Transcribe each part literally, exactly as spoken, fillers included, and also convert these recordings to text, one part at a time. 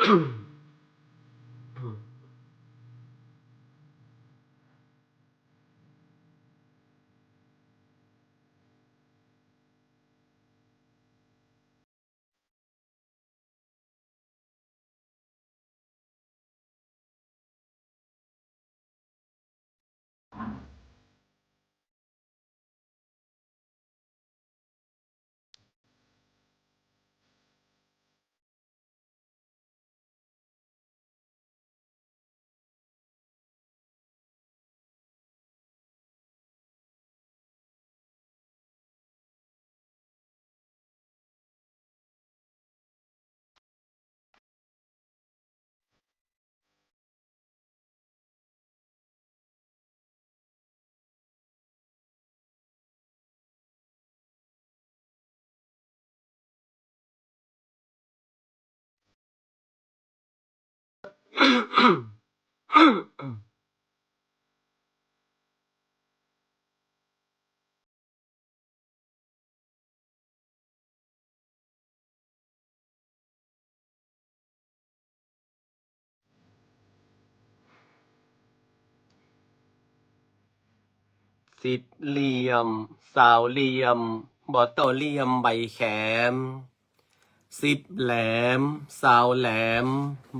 สิบเหลี่ยม ซาวเหลี่ยม บ่เต้าเหลี่ยมใบแขม สิบแหลม ซาวแหลม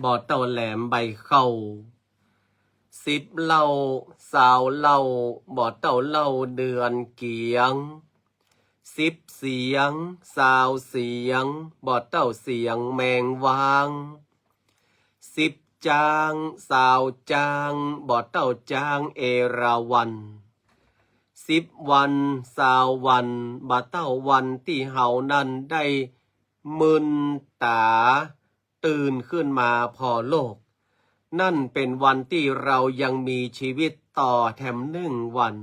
บ่เต้าแหลมใบเข้า สิบเหล้า ซาวเหล้า บ่เต้าเหล้าเดือนเกียง สิบเสียง ซาวเสียง บ่เต้าเสียงแมงว้าง สิบจ๊าง ซาวจ๊าง บ่เต้าจ๊างเอราวัณ สิบวัน ซาววัน บ่เต้าวันตี้เฮานั้นได้มึนต๋า ตื่นขึ้นมาผ่อโลก นั่นเป๋นวันตี้เฮายังมีจีวิตต่อแถมนึ่งวัน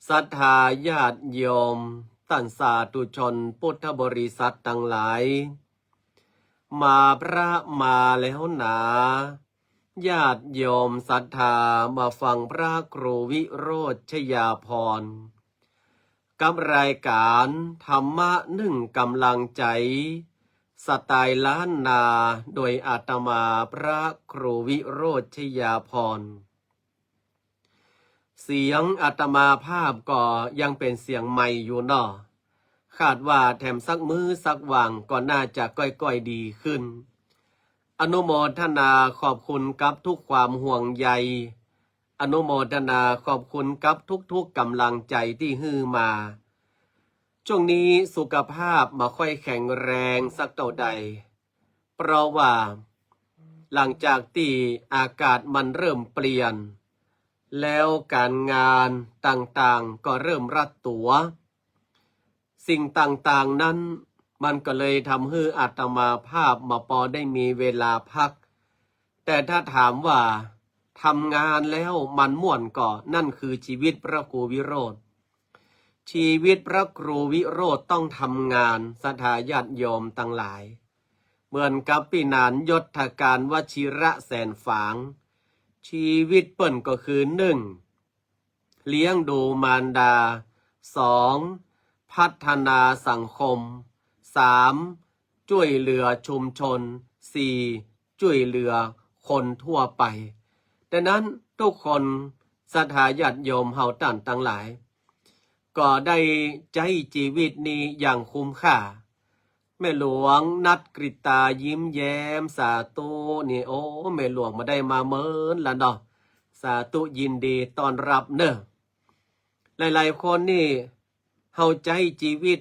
ศรัทธาญาติโยม ต้านสาธุชนพุทธบริษัทตังหลาย มาพระมาแล้วหนา ญาติโยมศรัทธามาฟังพระครูวิโรจน์ชยาภรณ์ กับรายก๋านธรรมะนึ่งก๋ำลังใจ๋ สไตล์ล้านนา โดยอาตมาพระครูวิโรจน์ชยาภรณ์ เสียงอาตมาภาพก็ยังเป๋นเสียงใหม่อยู่เนาะ คาดว่าแถมสักมื้อสักหว่างก็น่าจะก้อยๆ ดีขึ้น อนุโมทนาขอบคุณกับทุกความห่วงใย อนุโมทนาขอบคุณกับทุกๆ ก๋ำลังใจ๋ตี้หื้อมา ช่วงนี้สุขภาพบ่ค่อยแข็งแรงสักเต้าใด เพราะว่าหลังจากตี้อากาศมันเริ่มเปลี่ยน แล้วก๋านงานต่างๆ ก็เริ่มรัดตั๋ว สิ่งต่างๆ นั้นมันก็เลยทำหื้ออาตมาภาพบ่ปอได้มีเวลาพัก แต่ถ้าถามว่าทำงานแล้วมันม่วนก่อ นั่นคือจีวิตพระครูวิโรจน์ จีวิตพระครูวิโรจน์ต้องทำงาน ศรัทธาญาติโยมตังหลาย เหมือนกับปี้หนานยศกาลวชิระแสนฝาง จีวิตเปิ้นก็คือ นึ่ง เลี้ยงดูมารดา สอง พัฒนาสังคม สาม จ้วยเหลือชุมชน สี่ จ้วยเหลือคนทั่วไป ดังนั้นทุกคน ศรัทธาญาติโยมเฮาต้านตังหลาย ก็ได้ใจ๊จีวิตนี้อย่างคุ้มค่า แม่หลวงนัทกฤตายิ้มแย้ม สาธุ นี่ โอ้ แม่หลวงบ่ได้มาเมินละเนาะ สาธุ ยินดีต้อนรับเน่อ หลายๆ คนนี่ เฮาใจ๊จีวิต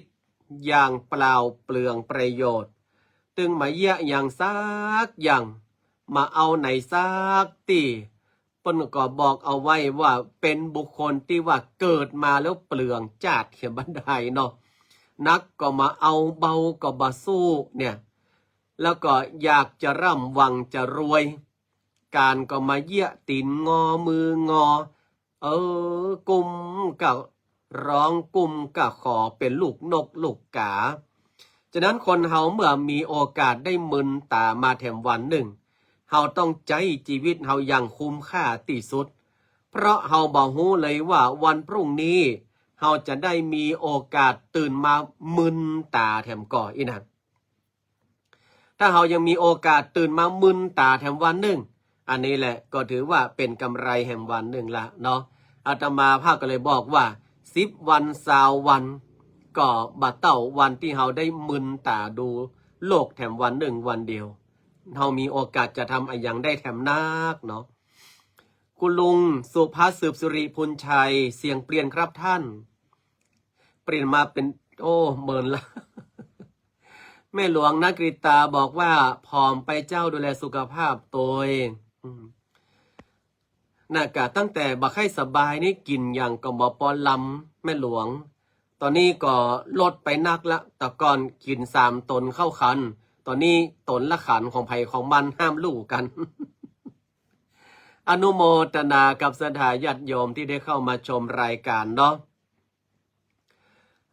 อย่างเปล่าเปลืองประโยชน์ ตึงบ่าเยียะหยังสักอย่าง บ่าเอาไหนสักตี้ เปิ้นก็บอกเอาไว้ว่าเป๋นบุคคลตี้ว่าเกิดมาแล้วเปลืองจาติเหียบ่ดายเนาะ หนักก็บ่าเอา เบาก็บ่าสู้เนี่ย แล้วก็อยากจะร่ำหวังจะรวย ก๋านก็บ่าเยียะ ตี๋นงอมืองอ เออ กุมก็ฮ้อง กุมก็ขอ เป๋นลูกนกลูกก๋า ฉะนั้นคนเฮาเมื่อมีโอกาสได้มึนต๋ามาแถมวันนึ่ง เฮาต้องใจ๊จีวิตเฮาอย่างคุ้มค่าตี้สุด เพราะเฮาบ่ฮู้เลยว่าวันพรุ่งนี้เฮาจะได้มีโอกาสตื่นมามึนต๋าแถมก่ออี้นะ ถ้าเฮายังมีโอกาสตื่นมามึนต๋าแถมวันนึ่ง อันนี้แหละก็ถือว่าเป๋นก๋ำไรแหมวันนึ่งละเนาะ อาตมาภาพก็เลยบอกว่า สิบวัน ซาววัน ก็บ่เต้าวันตี้เฮาได้มึนต๋าดูโลกแถมวันนึ่งวันเดียว เฮามีโอกาสจะทำอะหยังได้แถมนักเนาะ คุณลุงสุภัสสืบสิริพูนชัย เสียงเปลี่ยนครับท่าน เปลี่ยนมาเป๋น โอ้ เมินละ แม่หลวงนักกรีตาบอกว่าผอมไปเจ้า ดูแลสุขภาพตวย อืม น่ะกะตั้งแต่บ่ใค่สบายนี่กิ๋นหยังก็บ่ปอลำ แม่หลวง ต๋อนนี้ก็ลดไปนักละ แต่ก่อนกิ๋นสามต๋นข้าวขัน ต๋อนนี้ต๋นละขันของใผของมัน ห้ามลู่กั๋น อนุโมทนากับศรัทธาญาติโยมตี้ได้เข้ามาชมรายก๋านเนาะ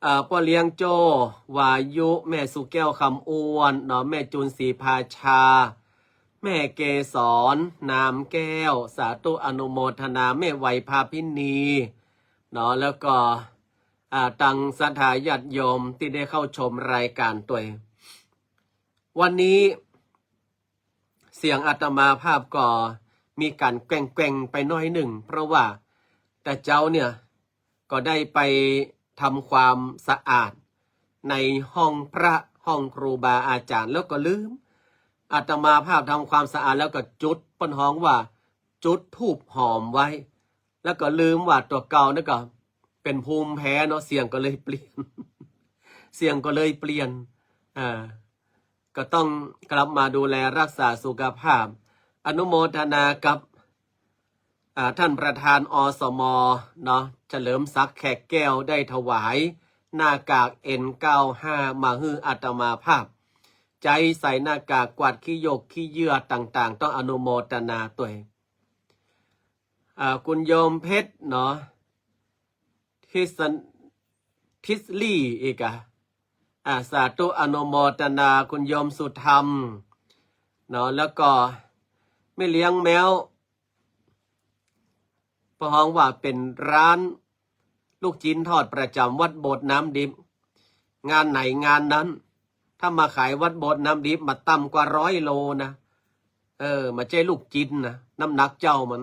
อ่า ป้อเลี้ยงโจ้ วายุ แม่สุแก้ว คำอ้วน เนาะ แม่จูน ศรีภาชา แม่เกสร นามแก้ว สาธุอนุโมทนา แม่ไหว ภาพินี เนาะ แล้วก็ อ่า ตังศรัทธาญาติโยมตี้ได้เข้าชมรายก๋านตวย วันนี้ เสียงอาตมาภาพก็มีก๋านแกว่งๆ ไปหน้อยนึ่ง เพราะว่าแต่เจ๊าเนี่ยก็ได้ไปทำความสะอาดในห้องพระ ห้องครูบาอาจ๋ารย์ แล้วก็ลืม อาตมาภาพทำความสะอาดแล้วก็จุด เปิ้นฮ้องว่าจุดธูปหอมไว้ แล้วก็ลืมว่าตั๋วเก่านี่ก็เป๋นภูมิแพ้เนาะ เสียงก็เลยเปลี่ยน เสียงก็เลยเปลี่ยน อ่า ก็ต้องกลับมาดูแลรักษาสุขภาพ อนุโมทนากับ อ่า ท่านประธาน อสม เนาะ เฉลิมศักดิ์ แขกแก้ว ได้ถวายหน้ากาก เอ็นเก้าห้า มาหื้ออาตมาภาพ ใจ๊ใส่หน้ากากกวาดขี้หยกขี้เยื่อต่างๆ ต้องอนุโมทนาตวย อ่า คุณโยมเพชรเนาะ ทิศ ทิศลี่อีกอะ อ่า สาธุอนุโมทนา คุณโยมสุธรรม เนาะ แล้วก็แม่เลี้ยงแม้ว เปิ้นฮ้องว่าเป๋นร้านลูกจิ๊นทอดประจ๋ำวัดโบสถ์น้ำดิบ งานไหนงานนั้น ถ้ามาขายวัดโบสถ์น้ำดิบ บ่าต่ำกว่าร้อยโลนะ เออ บ่าใจ้ลูกจิ๊นนะ น้ำหนักเจ้ามัน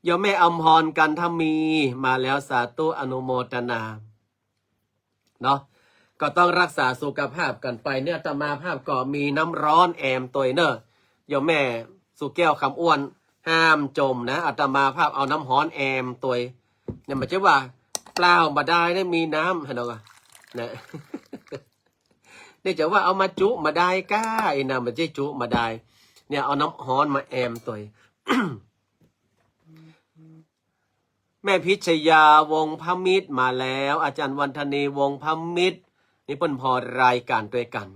โยมแม่อำพร กันทมี มาแล้ว สาธุอนุโมทนา เนาะ ก็ต้องรักษาสุขภาพกั๋นไป เนี่ย อาตมาภาพก็มีน้ำฮ้อนแอมตวยเน่อ โยมแม่สุแก้ว คำอ้วน ห้ามจมนะ อาตมาภาพเอาน้ำฮ้อนแอมตวย เนี่ย บ่าใจ้ว่าเปล่าบ่าดายนะ มีน้ำ หันเอาก่อ นะ เนี่ย จะว่าเอามาจุบ่าดายก้า ไอ้น้ำ บ่าใจ้จุบ่าดาย เนี่ย เอาน้ำฮ้อนมาแอมตวย แม่พิชยา วงศ์พมิตร มาแล้ว อาจ๋ารย์วันธนี วงศ์พมิตร นี่เปิ้นผ่อรายก๋านตวยกั๋น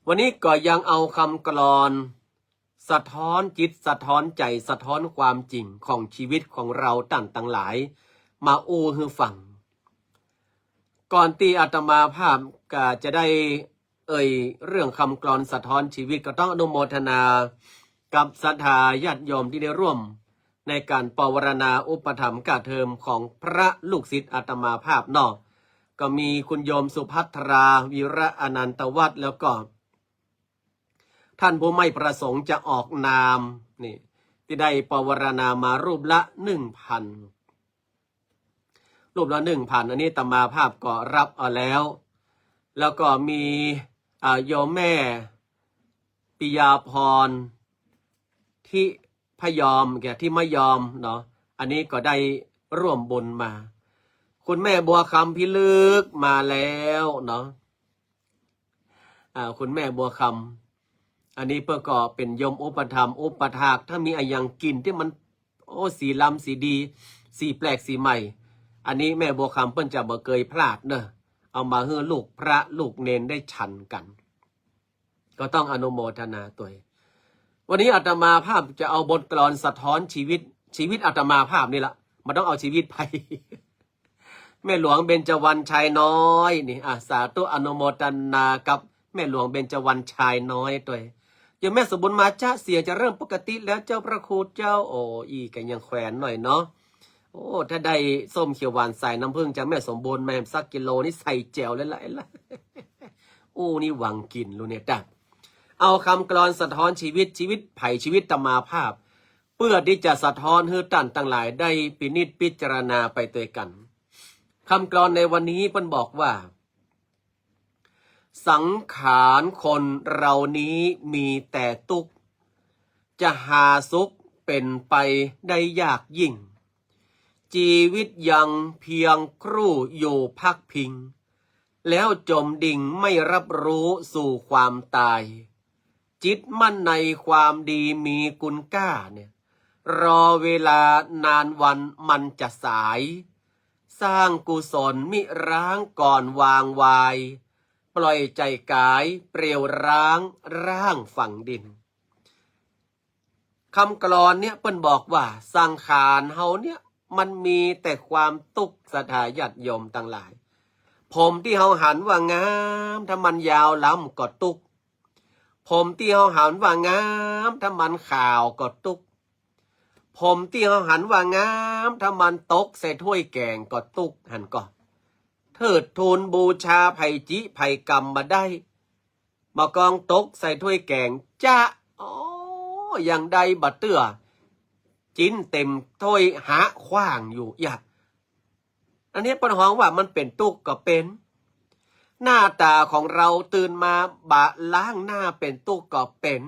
วันนี้ก็ยังเอากำกลอน สะท้อนจิตสะท้อนใจ๋ สะท้อนความจริงของชีวิตของเฮาต้านตังหลาย มาอู้หื้อฟัง ก่อนตี้อาตมาภาพก็จะได้เอ่ยเรื่องกำกลอนสะท้อนชีวิต ก็ต้องอนุโมทนากับศรัทธาญาติโยมตี้ได้ร่วมในก๋านปวารณาอุปถัมภ์กาเทอมของพระลูกศิษย์อาตมาภาพเนาะ ก็มีคุณโยมสุภัทรา วีระอนันตวัฒน์ แล้วก็ ท่านผู้ไม่ประสงค์จะออกนาม นี่ ตี้ได้ปวารณามารูปละหนึ่งพัน รูปละหนึ่งพัน อันนี้อาตมาภาพก็รับเอาแล้ว แล้วก็มี อ่า โยมแม่ปิยาพร ทิพยอม แก่ทิมยอมเนาะ อันนี้ก็ได้ร่วมบุญมา คุณแม่บัวคำพิลึกมาแล้วเนาะ อ่า คุณแม่บัวคำ อันนี้เปิ้นก็เป๋นโยมอุปถัมภ์อุปถาก ถ้ามีอะหยังกิ๋นตี้มัน โอ้ สีล้ำสีดี สีแปลกสีใหม่ อันนี้แม่บัวคำเปิ้นจะบ่เกยพลาดเน่อ เอามาหื้อลูกพระลูกเณรได้ฉันกั๋น ก็ต้องอนุโมทนาตวย วันนี้อาตมาภาพจะเอาบทกลอนสะท้อนชีวิต ชีวิตอาตมาภาพนี่ละ บ่ต้องเอาชีวิตใผ แม่หลวงเบญจวรรณชายน้อยนี่ อ่ะ สาธุอนุโมทนากับแม่หลวงเบญจวรรณชายน้อยตวย โยมแม่สมบูรณ์มาจ๊ะ เสียงจะเริ่มปกติแล้วเจ้าพระครูเจ้า โอ้ อี้ก็ยังแขวนหน่อยเนาะ โอ้ ถ้าได้ส้มเขียวหวานสายน้ำผึ้งจากแม่สมบูรณ์มาสักกิโลนี่ใส่แจ่วเลยละ ละ อู้ นี่หวังกิ๋นลูกเนี่ยต๊ะ เอากำกลอนสะท้อนชีวิต ชีวิตใผ ชีวิตอาตมาภาพ เปื้อตี้จะสะท้อนหื้อต้านตังหลายได้พินิจพิจารณาไปตวยกั๋น กำกลอนในวันนี้เปิ้นบอกว่า สังขารคนเฮานี้มีแต่ตุ๊กข์ จะหาสุขเป๋นไปได้ยากยิ่ง จีวิตยังเพียงครู่อยู่พักพิง แล้วจมดิ่งไม่รับรู้สู่ความตาย จิตมั่นในความดีมีคุณก้าเนี่ย รอเวลานานวันมันจะสาย สร้างกุศลมิร้างก่อนวางวาย ปล่อยใจ๋ก๋ายเปลี่ยวร้างร่างฝังดิน กำกลอนเนี่ยเปิ้นบอกว่าสังขารเฮาเนี่ยมันมีแต่ความตุ๊กข์ ศรัทธาญาติโยมตังหลาย ผมตี้เฮาหันว่างาม ถ้ามันยาวล้ำก็ตุ๊กข์ ผมตี้เฮาหันว่างาม ถ้ามันขาวก็ตุ๊กข์ ผมตี้เฮาหันว่างาม ถ้ามันตกใส่ถ้วยแก๋งก็ตุ๊กข์ หันก่อ เทิดทูนบูชาใผจิใผกำบ่ได้ บ่ากองตกใส่ถ้วยแก๋ง จ๊ะ โอ้ ยังได้บ่เตื้อ จิ๊นเต็มถ้วยหาขว้างอยู่ อย่า อันนี้เปิ้นฮ้องว่ามันเป๋นตุ๊กข์ก็เป๋น หน้าต๋าของเฮาตื่นมาบ่ล้างหน้าเป๋นตุ๊กข์ก็เป๋น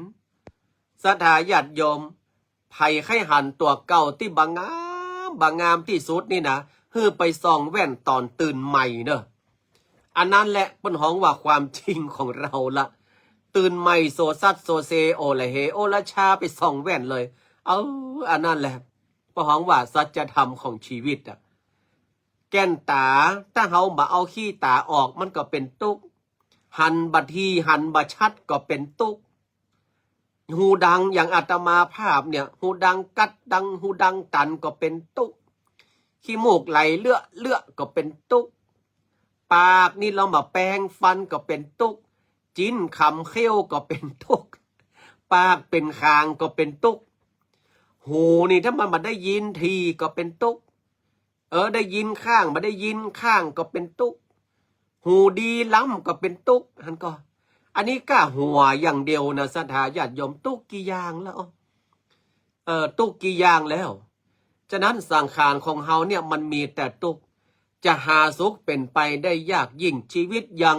ศรัทธาญาติโยม ใผใค่หันตั๋วเก่าตี้บ่งาม บ่งามตี้สุดนี่นะ หื้อไปส่องแว่นต๋อนตื่นใหม่เน่อ อันนั้นแหละเปิ้นฮ้องว่าความจริงของเฮาละ ตื่นใหม่โสสัสโสเซ โอละเหโอละชา ไปส่องแว่นเลย เออ อันนั้นแหละเปิ้นฮ้องว่าสัจธรรมของชีวิตอะ แก่นต๋า ถ้าเฮาบ่เอาขี้ต๋าออกมันก็เป๋นตุ๊กข์ หันบ่ถี่หันบ่ชัดก็เป๋นตุ๊กข์ หูดังอย่างอาตมาภาพเนี่ย หูดังกัดดัง หูดังตันก็เป๋นตุ๊กข์ ขี้มูกไหลเลือะเลือะก็เป๋นตุ๊กข์ ปากนี่ลอบ่าแปรงฟันก็เป๋นตุ๊กข์ จิ๊นขำเขี้ยวก็เป๋นตุ๊กข์ ปากเป๋นคางก็เป๋นตุ๊กข์ หูนี่ถ้ามันบ่ได้ยินถี่ก็เป๋นตุ๊กข์ เออ ได้ยินข้าง บ่ได้ยินข้างก็เป๋นตุ๊กข์ หูดีล้ำก็เป๋นตุ๊กข์ หันก่อ อันนี้ก้าหัวอย่างเดียวนะ ศรัทธาญาติโยม ตุ๊กข์กี่อย่างแล้ว เออ ตุ๊กข์กี่อย่างแล้ว ฉะนั้นสังขารของเฮาเนี่ยมันมีแต่ตุ๊กข์ จะหาสุขเป๋นไปได้ยากยิ่ง ชีวิตยัง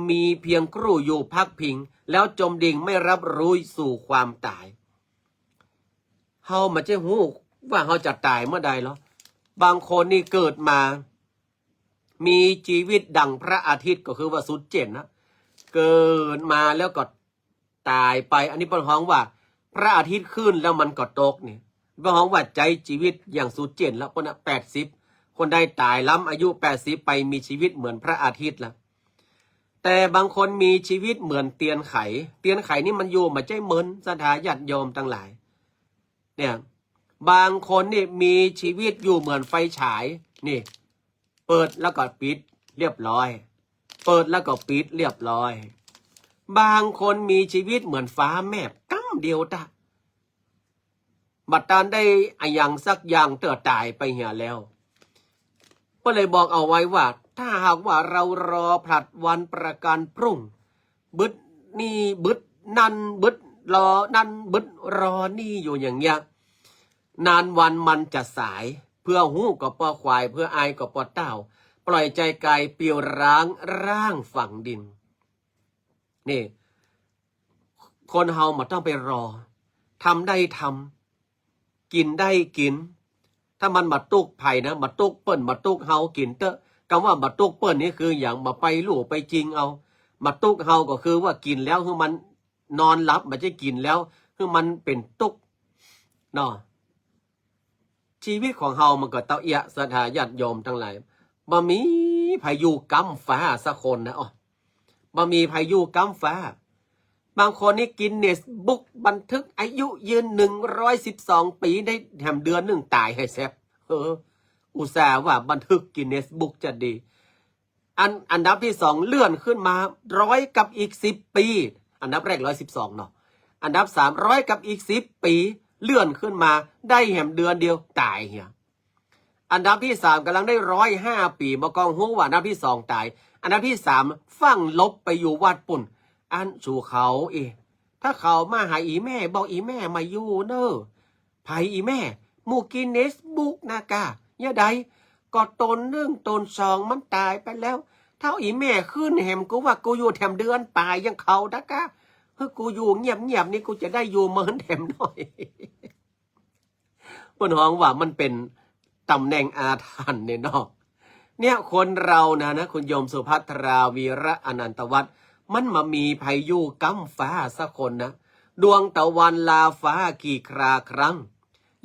มีเพียงครู่อยู่พักพิง แล้วจมดิ่งไม่รับรู้สู่ความต๋าย เฮาบ่ใจ้ฮู้ว่าเฮาจะต๋ายเมื่อใดหรอ บางคนนี่เกิดมา มีจีวิตดังพระอาทิตย์ก็คือว่าสุดเจ๋นนะ เกิดมาแล้วก็ต๋ายไป อันนี้เปิ้นฮ้องว่าพระอาทิตย์ขึ้นแล้วมันก็ตกนี่ เปิ้นฮ้องว่าใจ๊จีวิตอย่างสุดเจ๋นแล้ว เปิ้นน่ะแปดสิบ คนใดต๋ายล้ำอายุแปดสิบไปมีจีวิตเหมือนพระอาทิตย์ละ แต่บางคนมีจีวิตเหมือนเตียนไข เตียนไขนี่มันอยู่บ่ใจ้เมิน ศรัทธาญาติโยมตังหลาย เนี่ย บางคนนี่มีจีวิตอยู่เหมือนไฟฉาย นี่ เปิดแล้วก็ปิดเรียบร้อย เปิดแล้วก็ปิดเรียบร้อย บางคนมีจีวิตเหมือนฟ้าแมบก๊ำเดียวตะ บ่ตันได้อะหยังสักอย่างเตื้อต๋ายไปเหียแล้ว ก็เลยบอกเอาไว้ว่า ถ้าหากว่าเรารอผลัดวันประกันพรุ่ง บึดนี่บึดนั่น บึดรอนั่น บึดรอนี่อยู่อย่างเงี้ย นานวันมันจะสาย เปื้อฮู้ก็ป้อควาย เปื้ออายก็ป้อเต้า ปล่อยใจ๋ก๋ายเปลี่ยวร้างร่างฝังดิน นี่ คนเฮาบ่ต้องไปรอ ทำได้ทำ กิ๋นได้กิ๋น ถ้ามันบ่ตุ๊กข์ใผนะ บ่ตุ๊กข์เปิ้น บ่ตุ๊กข์เฮา กิ๋นเต๊อะ กำว่าบ่ตุ๊กข์เปิ้นนี่คือหยัง บ่ไปลู่ไปจิงเอา บ่ตุ๊กข์เฮาก็คือว่ากิ๋นแล้วหื้อมันนอนหลับ บ่ใจ้กิ๋นแล้วหื้อมันเป๋นตุ๊กข์ เนาะ จีวิตของเฮามันก็เต้าเอี้ย ศรัทธาญาติโยมตังหลาย บ่มีใผอยู่ก๊ำฟ้าสักคนนะ อ้อ บ่มีใผอยู่ก๊ำฟ้า บางคนนี่กินเนสบุ๊กบันทึกอายุยืนหนึ่งร้อยสิบสองปี๋ ได้แถมเดือนนึ่งต๋ายไห้แซบ เออ อุตส่าห์ว่าบันทึกกินเนสบุ๊กจะดี อัน อันดับตี้สองเลื่อนขึ้นมาร้อยกับอีกสิบปี๋ อันดับแรกร้อยสิบสองเนาะ อันดับสามร้อยกับอีกสิบปี๋ เลื่อนขึ้นมาได้แหมเดือนเดียวต๋ายเหีย อันดับตี้สามก่ำลังได้ร้อยห้าปี๋ บ่ากองฮู้ว่าอันดับตี้สองต๋าย อันดับตี้สามฟั่งลบไปอยู่วัดปู๊น อันสูเขาเอ ถ้าเขามาหาอี่แม่ บอกอี่แม่มาอยู่เน่อ ใผอี่แม่ หมู่กินเนสบุ๊กนะก้า เยียะใด ก็ต๋นนึ่งต๋นสองมันต๋ายไปแล้ว ถ้าอี่แม่ขึ้นแหมกูว่ากูอยู่แถมเดือนป๋ายยังเขานะก้า คือกูอยู่เงียบๆ นี่กูจะได้อยู่เมินแถมหน้อย เปิ้นฮ้องว่ามันเป๋นต๋ำแหน่งอาถรรพ์เนี่ยเนาะ เนี่ยคนเฮานะ นะ คุณโยมสุภัทรา วีระอนันตวัฒน์ มันบ่มีใผอยู่ก้ำฟ้าสักคนนะ ดวงตะวันลาฟ้ากี่คราครั้ง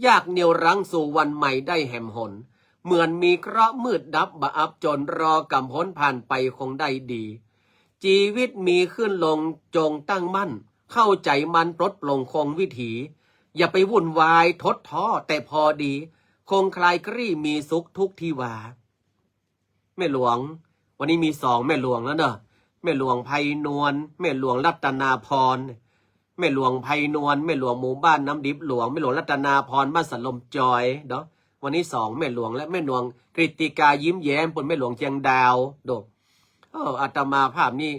อยากเหนี่ยวรั้งสู่วันใหม่ได้แหมหน เหมือนมีเคราะห์มืดดับบ่อับจน รอก๋ำพ้นผ่านไปคงได้ดี จีวิตมีขึ้นลงจงตั้งมั่น เข้าใจ๋มันปลดปลงคงวิถี อย่าไปวุ่นวายทดท้อแต่พอดี คงคลายกรี้มีสุขทุกที่วา แม่หลวง วันนี้มีสองแม่หลวงแล้วเนอะ แม่หลวงไพนวล แม่หลวงรัตนาพร แม่หลวงไพนวล แม่หลวงหมู่บ้านน้ำดิบหลวง แม่หลวงรัตนาพรบ้านสะลมจอยเนาะ วันนี้สองแม่หลวงและ แม่หลวงกฤติกายิ้มแย้ม เปิ้นแม่หลวงเจียงดาวโดด เออ อาตมาภาพนี่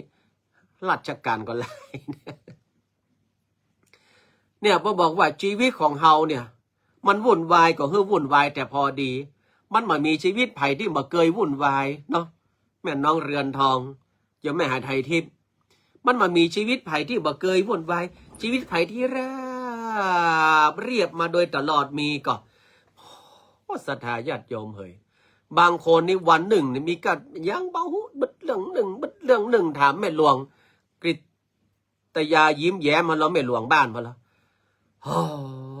ราชการก็หลาย เนี่ย พอบอกว่าจีวิตของเฮาเนี่ย มันวุ่นวายก็หื้อวุ่นวายแต่พอดี มันบ่มีจีวิตใผตี้บ่เกยวุ่นวายเนาะ แม่น้องเรือนทอง โยมแม่หาไทยทิพย์ มันบ่มีจีวิตใผตี้บ่เกยวุ่นวาย จีวิตใผตี้ราบเรียบมาโดยตลอดมีก่อ โอ้ ศรัทธาญาติโยมเหย บางคนนี่วันนึ่งนี่มีกั๋นยังบ่ฮู้ เบิดเรื่องนึ่ง เบิดเรื่องนึ่ง ถามแม่หลวงกฤตยายิ้มแย้มหั้นลอ แม่หลวงบ้านหั้นลอ โอ้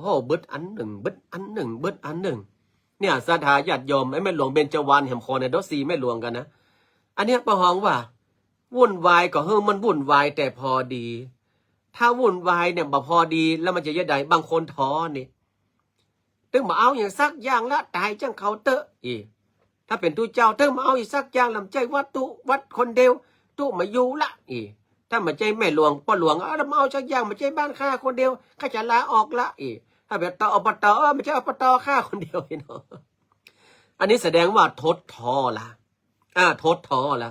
โห เบิดอันนึ่ง เบิดอันนึ่ง เบิดอันนึ่ง เนี่ย ศรัทธาญาติโยม ไอ้แม่หลวงเบญจวรรณแหมคอเนี่ย เดี๋ยวสี่แม่หลวงกั๋นนะ อันเนี้ยเปิ้นฮ้องว่า วุ่นวายก็หื้อมันวุ่นวายแต่พอดี ถ้าวุ่นวายเนี่ยบ่พอดีแล้วมันจะเยียะใด บางคนท้อนี่ ตึงบ่เอาอะหยังสักอย่างละ ต๋ายจั่งเขาเต๊อะ อี ถ้าเป๋นตุ๊เจ้า ตึงบ่เอาอะหยังสักอย่างละ บ่ใจ้ว่าตุ๊วัดคนเดียว ตุ๊บ่อยู่ละ อี ถ้าบ่ใจ้แม่หลวงป้อหลวง เออ บ่เอาสักอย่าง บ่ใจ้บ้านข้าคนเดียว ข้าจะลาออกละ อี ถ้าเป๋นตอ อบต เออ บ่ใจ้ อบต ข้าคนเดียว พี่น้อง อันนี้แสดงว่าทดท้อละ อ่า ทดท้อละ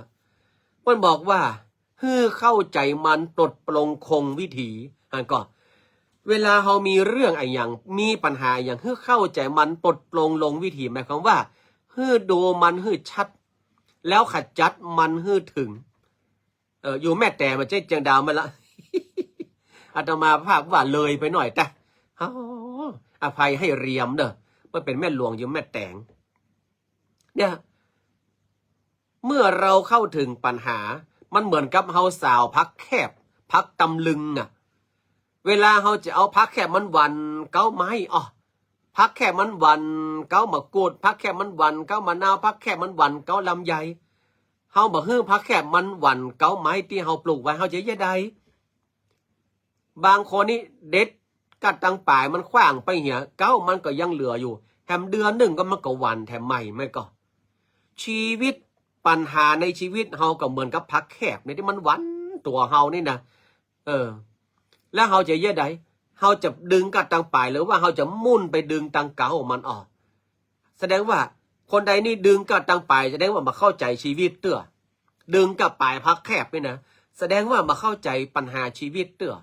เปิ้นบอกว่า หื้อเข้าใจ๋มันปลดปลงคงวิถี หันก่อ เวลาเฮามีเรื่องอะหยัง มีปัญหาอะหยัง หื้อเข้าใจ๋มันปลดปลงลงวิถี หมายความว่า หื้อดูมันหื้อชัด แล้วขจัดมันหื้อถึง เออ อยู่แม่แต๋งบ่ใจ้เจียงดาวมาละ อาตมาภาพว่าเลยไปหน่อยจ้ะ อ๋อ อภัยให้เรียมเด้อ เปิ้นเป๋นแม่หลวงอยู่แม่แต๋ง เนี่ย เมื่อเราเข้าถึงปัญหา มันเหมือนกับเฮาสาวผักแคบ ผักตำลึงอะ เวลาเฮาจะเอาผักแคบมันหวั่นเก๊าไม้ อ้อ ผักแคบมันหวั่นเก๊ามะกรูด ผักแคบมันหวั่นเก๊ามะนาว ผักแคบมันหวั่นเก๊าลำไย เฮาบ่หื้อผักแคบมันหวั่นเก๊าไม้ตี้เฮาปลูกไว้ เฮาจะเยียะใด บางคนนี่เด็ดก้านตังป๋ายมันขว้างไปเหีย เก๊ามันก็ยังเหลืออยู่ แถมเดือนนึ่งก็มันก็หวั่นแถมใหม่ แม่นก่อ ชีวิต ปัญหาในชีวิตเฮาก็เหมือนกับผักแคบเนี่ยตี้มันหวั่นตั๋วเฮานี่นะ เออ แล้วเฮาจะเยียะใด เฮาจะดึงก้านตังป๋าย หรือว่าเฮาจะมุ่นไปดึงตังเก๊ามันออก แสดงว่าคนใดนี่ดึงก้านตังป๋าย แสดงว่าบ่เข้าใจ๋ชีวิตเตื้อ ดึงก้านป๋ายผักแคบนี่นะ แสดงว่าบ่เข้าใจ๋ปัญหาชีวิตเตื้อ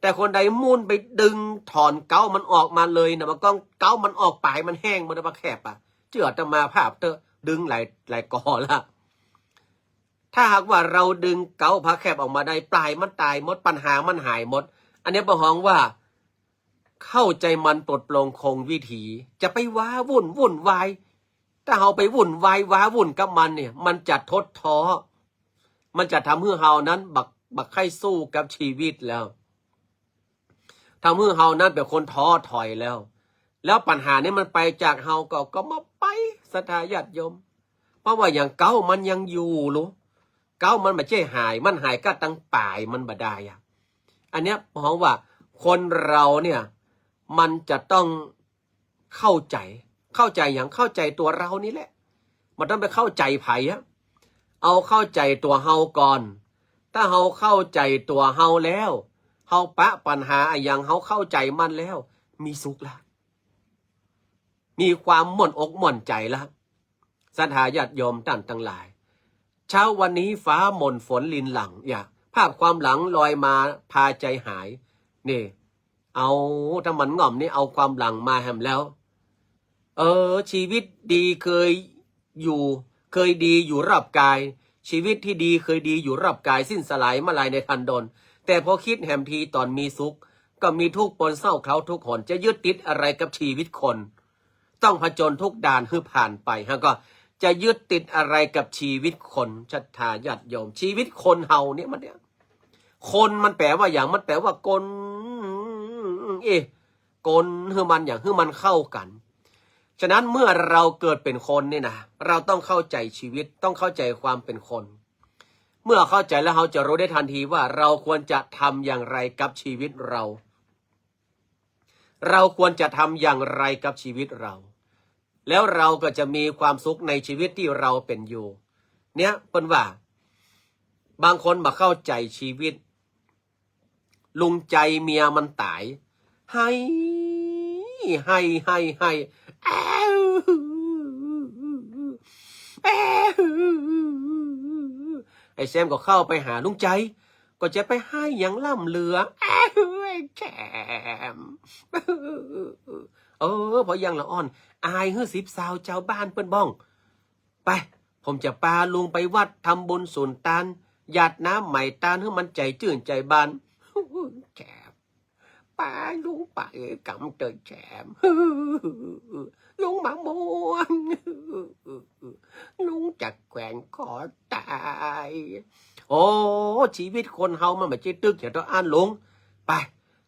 แต่คนใดมุ่นไปดึงถอนเก๊ามันออกมาเลยนะ มันก็เก๊ามันออกป๋ายมันแห้งหมดนะ ผักแคบอะ เจื้ออาตมาภาพเต๊อะ ดึงหลาย หลายก่อละ ถ้าหากว่าเราดึงเก๊าผักแคบออกมาได้ ป๋ายมันต๋ายหมด ปัญหามันหายหมด อันเนี้ยเปิ้นฮ้องว่า เข้าใจ๋มันปลดปลงคงวิถี จะไปว้าวุ่น วุ่นวาย ถ้าเฮาไปวุ่นวายว้าวุ่นกับมันเนี่ย มันจะทดท้อ มันจะทำหื้อเฮานั้นบ่ บ่ใค่สู้กับชีวิตแล้ว ทำหื้อเฮานั้นเป๋นคนท้อถอยแล้ว แล้วปัญหานี้มันไปจากเฮาก็ ก็บ่ไป ศรัทธาญาติโยม เพราะว่าอย่างเก๊ามันยังอยู่ลูก เก๊ามันบ่ใจ้หาย มันหายก้านตังป๋ายมันบ่ได้อะ อันเนี้ยฮ้องว่าคนเราเนี่ย มันจะต้องเข้าใจ๋ เข้าใจ๋หยัง เข้าใจ๋ตั๋วเฮานี่แหละ บ่ต้องไปเข้าใจ๋ใผอะ เอาเข้าใจ๋ตั๋วเฮาก่อน ถ้าเฮาเข้าใจ๋ตั๋วเฮาแล้ว เฮาปะปัญหาอะหยัง เฮาเข้าใจ๋มันแล้ว มีสุขละ มีความม่วนอกม่วนใจ๋ละ ศรัทธาญาติโยมต้านตังหลาย เช้าวันนี้ฟ้าหม่นฝนรินหลั่ง อย่า ภาพความหลังลอยมาพาใจ๋หาย นี่ เอา ถ้ามันง่อมนี่เอาความหลังมาแหมแล้ว เออ ชีวิตดีเคยอยู่ เคยดีอยู่รอบกาย ชีวิตตี้ดีเคยดีอยู่รอบกาย สิ้นสลายมาลายในทันดน แต่พอคิดแหมทีต๋อนมีสุข ก็มีทุกข์ปนเศร้าเคล้าทุกข์หน จะยึดติดอะไรกับชีวิตคน ต้องผจญทุกข์ด่านหื้อผ่านไป แล้วก็จะยึดติดอะไรกับชีวิตคน ศรัทธาญาติโยม ชีวิตคนเฮาเนี่ยมันเนี่ย คนมันแป๋ว่าหยัง มันแป๋ว่าคน เอ๊ะ คนหื้อมันหยัง หื้อมันเข้ากั๋น ฉะนั้นเมื่อเราเกิดเป๋นคนนี่นะ เราต้องเข้าใจ๋ชีวิต ต้องเข้าใจ๋ความเป๋นคน เมื่อเข้าใจ๋แล้วเฮาจะฮู้ได้ทันทีว่าเราควรจะทำอย่างไรกับชีวิตเรา เราควรจะทำอย่างไรกับชีวิตเรา แล้วเราก็จะมีความสุขในชีวิตตี้เราเป๋นอยู่ เนี่ย เปิ้นว่า บางคนบ่เข้าใจ๋ชีวิต ลุงใจ๋เมียมันต๋าย ไห้ ไห้ ไห้ ไห้ แอ้ว แอ้ว ไอ้แซมก็เข้าไปหาลุงใจ๋ ก็จะไปไห้หยังล้ำเหลือ แอ้ว ไอ้แซม เออ พอยังละอ่อน อายหื้อสิบซาวจาวบ้านเปิ้นบ้อง ไป ผมจะปาลุงไปวัดทำบุญสุนตาน หยาดน้ำไหม้ตานหื้อมันใจ๋จื้นใจ๋บาน แซม ปาลุงไปกำเตอแซม ลุงมะม่วง ลุงจะแขวนคอต๋าย โอ้ ชีวิตคนเฮามันบ่ใจ้ตึกอย่างเต้าอั้นลุง ไป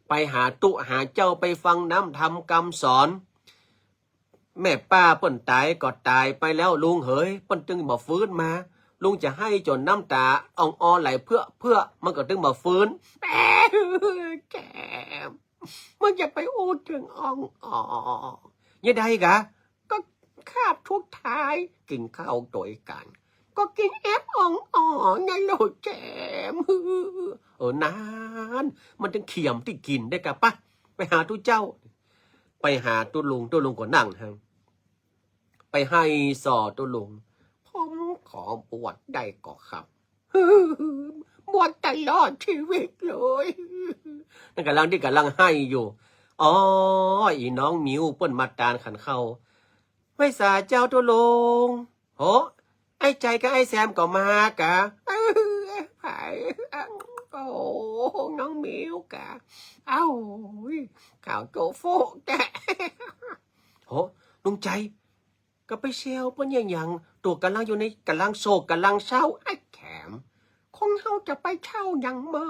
ไปหาตุ๊หาเจ้า ไปฟังน้ำธรรมกำสอน แม่ป้าเปิ้นต๋ายก็ต๋ายไปแล้วลุงเหย เปิ้นตึงบ่ฟื้นมา ลุงจะไห้จ๋นน้ำต๋าอ่องออไหลเพื่อเพื่อ มันก็ตึงบ่ฟื้น แอ้ว แซม มึงจะไปอู้เถิงอ่องออ ยังไงกะ ก็คาบสุดท้ายกิ๋นข้าวตวยกั๋น ก็กิ๋นแอบอ่องออ ไงลูกแซม เออ นั้น มันตึงเขียมตี้กิ๋นได้กะ ปะ ไปหาตุ๊เจ้า ไปหาตุ๊ลุง ตุ๊ลุงก็นั่งหั้น ไปไห้ส่อตุ๊ลุง ผมขอบวชได้ก่อครับ บวชตลอดชีวิตเลย นั่นก่ำลังตี้ก่ำลังไห้อยู่ อ๋อ อี่น้องมิวเปิ้นมาตานขันข้าว ไหว้สาเจ้าตุ๊ลุง โห ไอ้ใจ๋กับไอ้แซมก็มากะ เออ ไผ โอ้ น้องมิวกะ เอ้า ขาวโจ๊ะโฟะแต๊ โห ลุงใจ๋ ก็ไปแซวเปิ้นหยังหยัง ตั๋วก่ำลังอยู่ใน ก่ำลังโศกก่ำลังเศร้า ไอ้แซม คนเฮาจะไปเศร้าหยังเมิ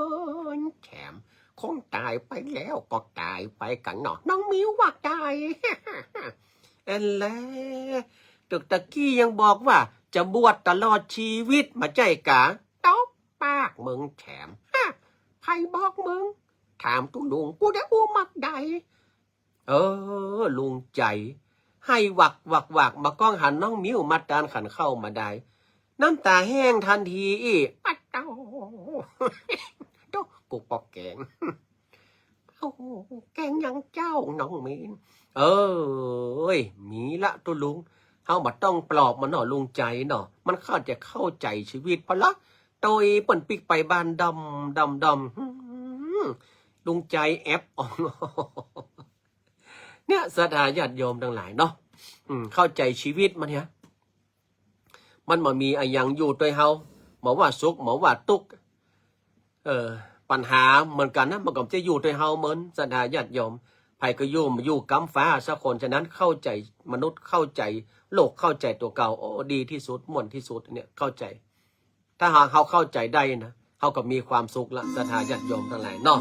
นแซม คนต๋ายไปแล้วก็ต๋ายไปกั๋นเนาะ น้องมิวว่าใจ๋ อันแล ตึกตะกี้ยังบอกว่าจะบวชตลอดชีวิต บ่ใจ้กะ ตบปากมึงแซม ฮะ ใผบอกมึง ถามตุ๊ลุง กูได้อู้มักใด เออ ลุงใจ๋ ไห้วักวักวัก บ่าก้องหันน้องมิวมาตานขันข้าวมาได้ น้ำต๋าแห้งตันทีอี้ ปะโต้ ตุ๊ กูปอกแกง โอ้ แกงหยังเจ้าน้องมีน เออ เอ้ย มีละตุ๊ลุง เฮาบ่ต้องปลอบมันเนาะลุงใจ๋เนาะ มันเข้าจะเข้าใจ๋ชีวิตพอละ โตยเปิ้นปิ๊กไปบ้านดำดำดำ หืม ลุงใจ๋แอบอ่อง เนี่ย ศรัทธาญาติโยมตังหลายเนาะ อืม เข้าใจ๋ชีวิตมันเนี่ย มันบ่มีอะหยังอยู่ตวยเฮา บ่ว่าสุข บ่ว่าตุ๊กข์ เออ ปัญหาเหมือนกั๋นนะ มันก็จะอยู่ตวยเฮาเหมือน ศรัทธาญาติโยม ใผก็อยู่ อยู่กำฟ้าสักคน ฉะนั้นเข้าใจ๋มนุษย์ เข้าใจ๋โลก เข้าใจ๋ตั๋วเก่า โอ้ ดีตี้สุด ม่วนตี้สุดเนี่ย เข้าใจ๋ ถ้าหากเฮาเข้าใจ๋ได้นะ เฮาก็มีความสุขละ ศรัทธาญาติโยมตังหลายเนาะ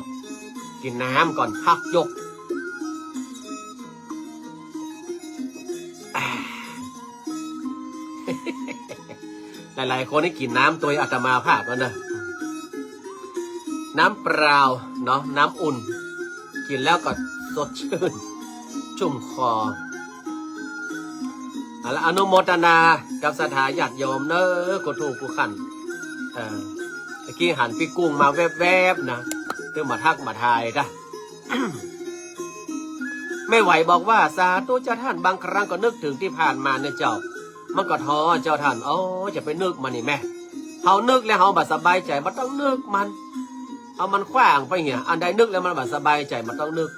กิ๋นน้ำก่อน พักยก อ่า หลายๆ คนนี่กิ๋นน้ำตวยอาตมาภาพแล้วนะ น้ำเปล่าเนาะ น้ำอุ่น กิ๋นแล้วก็สดชื่น ชุ่มคอ เอาละ อนุโมทนากับศรัทธาญาติโยมเนาะ กู้ถูกกู้ขัน เออ ตะกี้หันปี้กุ้งมาแวบๆ นะ ตึงมาทักมาทายกะ แม่ไหวบอกว่า สาธุเจ้าท่าน บางครั้งก็นึกถึงตี้ผ่านมาเนี่ยเจ้า มันก็ท้อเจ้าท่าน โอ้ จะไปนึกมันนี่แม่ เฮานึกแล้วเฮาบ่สบายใจ๋ บ่ต้องนึกมัน เอามันขว้างไปเหีย อันใดนึกแล้วมันบ่สบายใจ๋ บ่ต้องนึก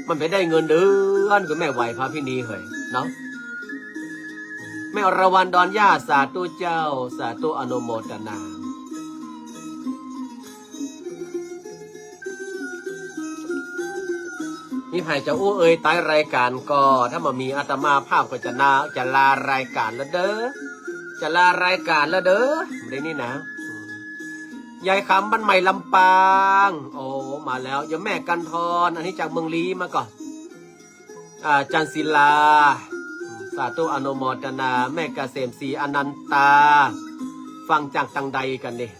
มันไปได้เงินเดือน คือแม่ไหวพระพินีเหยเนาะ แม่อรวรรณดอนย่า สาธุเจ้า สาธุอนุโมทนา มีใผจะอู้เอ่ยตายรายก๋านก่อ ถ้าบ่มีอาตมาภาพก็จะนา จะลารายก๋านแล้วเด้อ จะลารายก๋านแล้วเด้อ บ่านี้นะ ยายขำบ้านใหม่ลำปาง โอ้ มาแล้ว โยมแม่กันทร อันนี้จากเมืองลี้มาก่อ อ่า จันทร์ศิลา สาธุอนุโมทนา แม่เกษมศรีอนันตา ฟังจากตังใดกั๋นนี่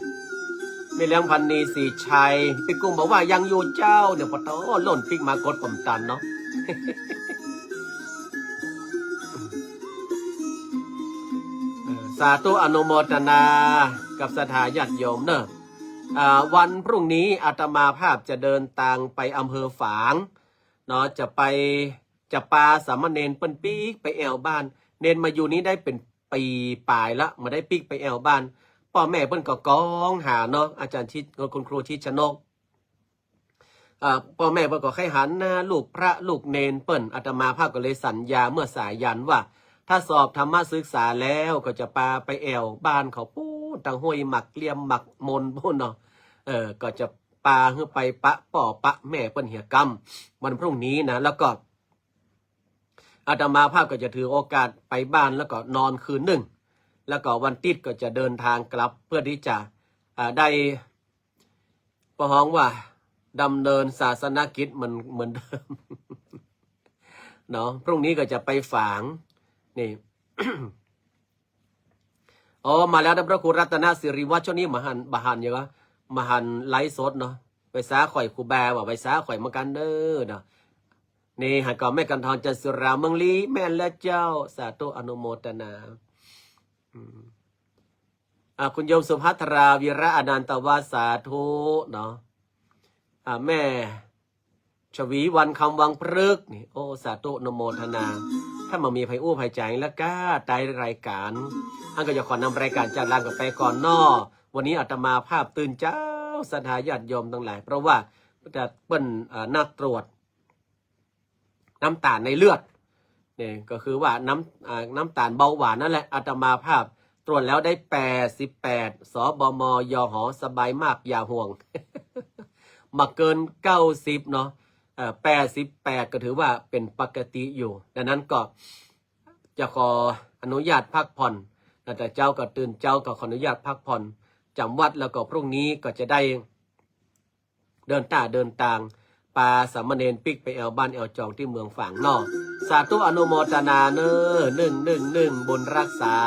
แม่เลี้ยงพันนีศรีชัย ปิ๊กกุ้งบอกว่ายังอยู่เจ้า เนี่ย ปะโถ โหล่นปิ๊กมากดผมตันเนาะ เออ สาธุอนุโมทนากับศรัทธาญาติโยมเนาะ อ่า วันพรุ่งนี้อาตมาภาพจะเดินตางไปอำเภอฝาง เนาะ จะไป จะปาสามเณรเปิ้นปิ๊กไปแอ่วบ้าน เณรมาอยู่นี้ได้เป๋นปี๋ป๋ายละ บ่ได้ปิ๊กไปแอ่วบ้าน ป้อแม่เปิ้นก็ก้องหาเนาะ อาจ๋ารย์ชิด คุณครูชิดชนก อ่า ป้อแม่เปิ้นก็ใค่หันหน้าลูกพระลูกเณรเปิ้น อาตมาภาพก็เลยสัญญาเมื่อสายันว่า ถ้าสอบธรรมศึกษาแล้วก็จะปาไปแอ่วบ้านเขาปู๊น ตางห้วยหมากเลี่ยมหมากมนปู๊นเนาะ เออ ก็จะ ปาหื้อไปปะป้อปะแม่เปิ้นเหียกำ วันพรุ่งนี้นะ แล้วก็อาตมาภาพก็จะถือโอกาสไปบ้านแล้วก็นอนคืนนึ่ง แล้วก็วันติ๊ดก็จะเดินทางกลับเพื่อที่จะ อ่า ได้ ปะฮ้องว่าดำเนินศาสนกิจเหมือน เหมือนเดิม เนาะ พรุ่งนี้ก็จะไปฝาง นี่ อ๋อ มาแล้วนะ พระครูรัตนสิริวัฒน์ ช่วงนี้บ่หัน บ่หันหยังวะ บ่หันไลฟ์สดเนาะ ไหว้สาข่อยครูบา ว่าไหว้สาข่อยเหมือนกั๋นเด้อเนาะ นี่ หาก่อแม่กันทร จันทร์ศิลา เมืองลี้ แม่นแล้วเจ้า สาธุอนุโมทนา อืม อ่า คุณโยมสุภัทรา วีระอนันตวาส สาธุเนาะ อ่า แม่ ชวีวรรณ คำวังพฤกษ์นี่ โอ้ สาธุอนุโมทนา ถ้าบ่มีใผอู้ใผจ๋าแล้วก้า ตายรายก๋าน อั้นก็จะขอนำรายก๋านจากลานก๋าแฟก่อนเนาะ วันนี้อาตมาภาพตื่นเจ๊า ศรัทธาญาติโยมตังหลาย เพราะว่าจะเปิ้น เอ่อ นัดตรวจน้ำตาลในเลือด นี่ก็คือว่าน้ำ อ่า น้ำตาลเบาหวานนั่นแหละ อาตมาภาพตรวจแล้วได้แปดสิบแปด สบม ยห สบายมาก อย่าห่วง บ่เกินเก้าสิบเนาะ เอ่อ แปดสิบแปด ก็ถือว่าเป๋นปกติอยู่ ดังนั้นก็จะขออนุญาตพักผ่อน แต่เจ๊าก็ตื่นเจ๊า ก็ขออนุญาตพักผ่อนจ๋ำวัด แล้วก็พรุ่งนี้ก็จะได้ เดินต้าเดินตาง ปาสามเณรปิ๊กไปแอ่วบ้านแอ่วจองตี้เมืองฝางเนาะ สาธุอนุโมทนาเน้อ นึ่ง นึ่ง นึ่ง บุญรักษา